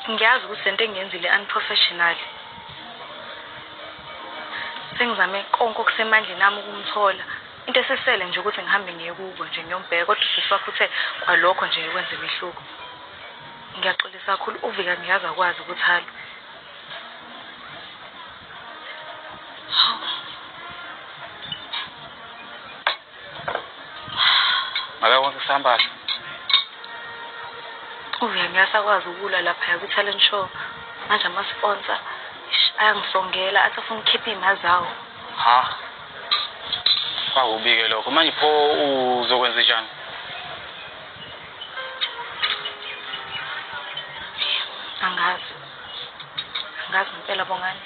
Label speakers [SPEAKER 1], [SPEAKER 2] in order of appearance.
[SPEAKER 1] Ngiyazi ukuthi lento engiyenzile unprofessional. Sengizame konke okusemandleni ami ukumthola. Into esisele nje ukuthi ngihambe ngiye kubo nje ngiyombheka, kodwa usisi wakho uthe kwalokho nje ngikwenza imehluko. Ngiyaxolisa kakhulu, uVika ngiyazi akwazi ukuthi alwe. Hawu.
[SPEAKER 2] Ngabe konke kusahamba kahle?
[SPEAKER 1] UVika ngiyasakwazi ukulwa laphaya kwi-talent show. Manje ama-sponsor eish, ayangisongela athi afuna ukukhipha iy'mali zawo.
[SPEAKER 2] Ha. Kwakubike lokho. Manje pho uzokwenza njani?
[SPEAKER 1] Angazi. Angazi ngempela, Bongani.